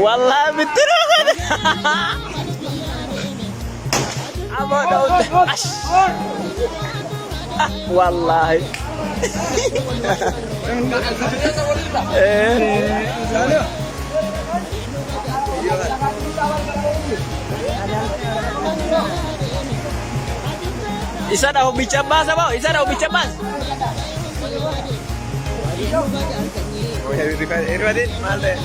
Wallahi bittinoo godhe. Aboo dhawte. Ash. Wallahi. Isa dhahu bicha baasa ba'u isa dhahu bicha baasa. Maal ta'e?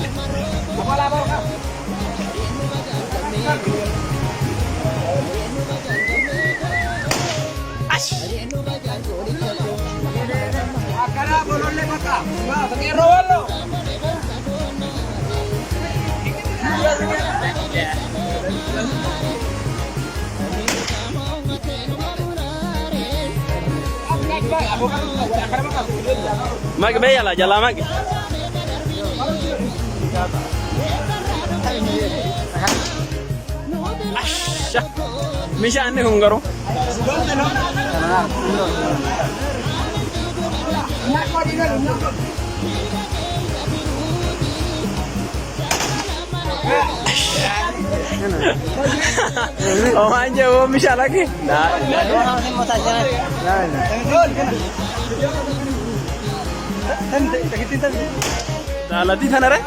Ash. Maqi mee yala jalaa maqi. Asha. Bishaan kun garuu. Omaan jedhu bishaan laki. Daalatti tana re?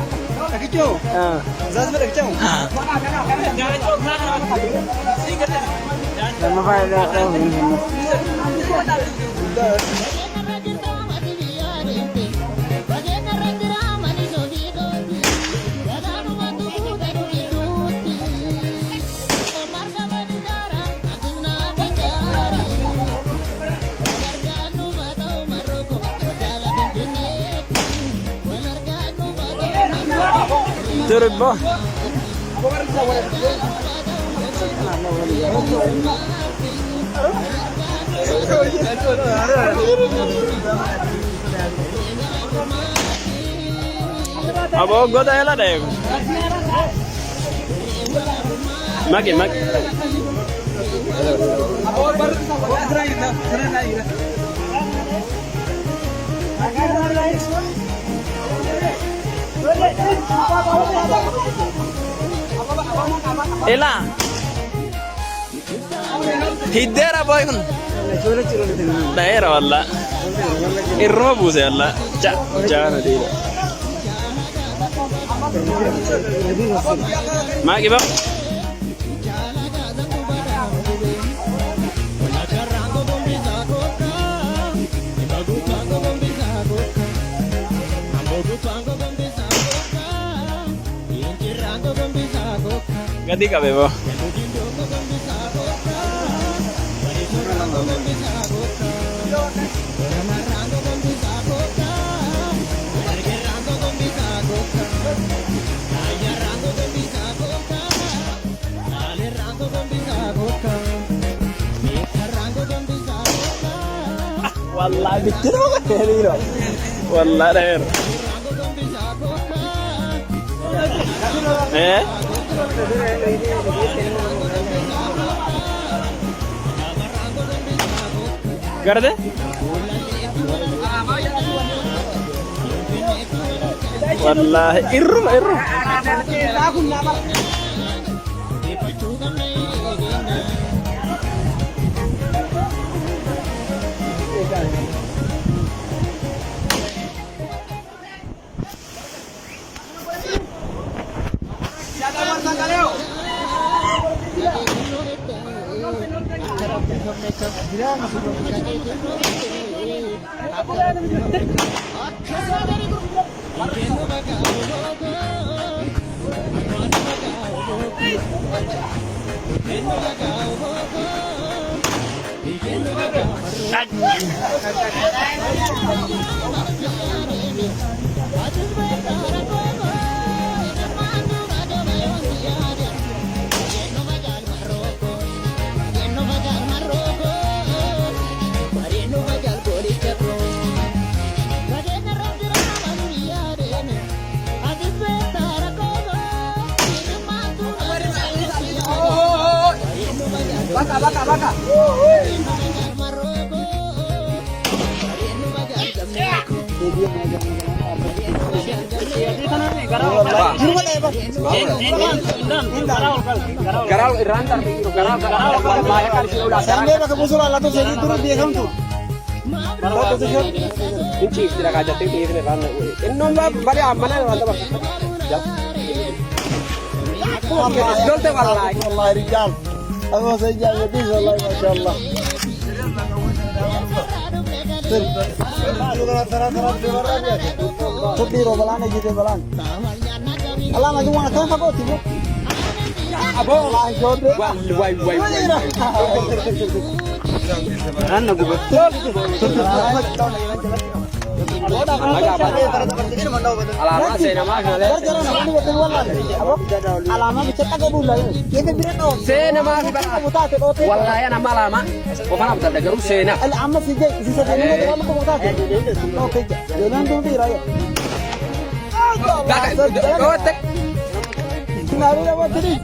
Turbo. Aboo goda ela dheeku. Maqi maqi. Ela. Hiddeera boy kun. Dhaheera wallaa. Irruma buuse wallaa. Ja jaana dhiira. Maaqi ba. Gadi qabe boo. Wallahi bittinoo godheeriira. Wallahi dhaheera. Eh? Garde? Wallahi irruma irruma. Garaa irraan darbe garaa wallaahi kan ishee ulaa garaa. Sangee bakka buusuun allaattuu seetii duruu beekamtu. Hin ciifti dhagaa jettee dhiifne irraan. Innoon malee ammalee waan dabarsa. Lolte wallaahi. والله رجال أبو سجاد يديس والله ما شاء الله. تبيرو بلان جيتي بلان. الله ما جوانا كان فقوتي بو. Aboo. والله شو Waay waay waay. Anna guba. Alaamaa seenamaa kana. Seenamaa fi bara. Wallaahi ana malaamaa. Qofaan abdadha garuu seenaa. Dhootte.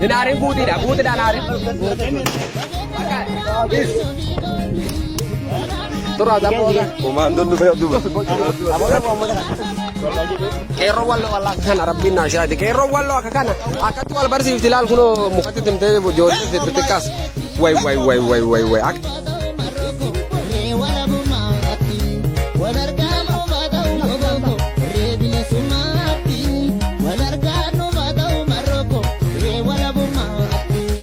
Naariin guutiidha guutiidha naariin. Tura dabooda. Komaandoon dhufe duuba. Qeerroo walloo wallaa kana rabbiin naa shaati. Qeerroo walloo akka kana akkatti wal barsiifti ilaal kunoo mukatti timtee ijoollee xixiqqaas. Way way way way way way.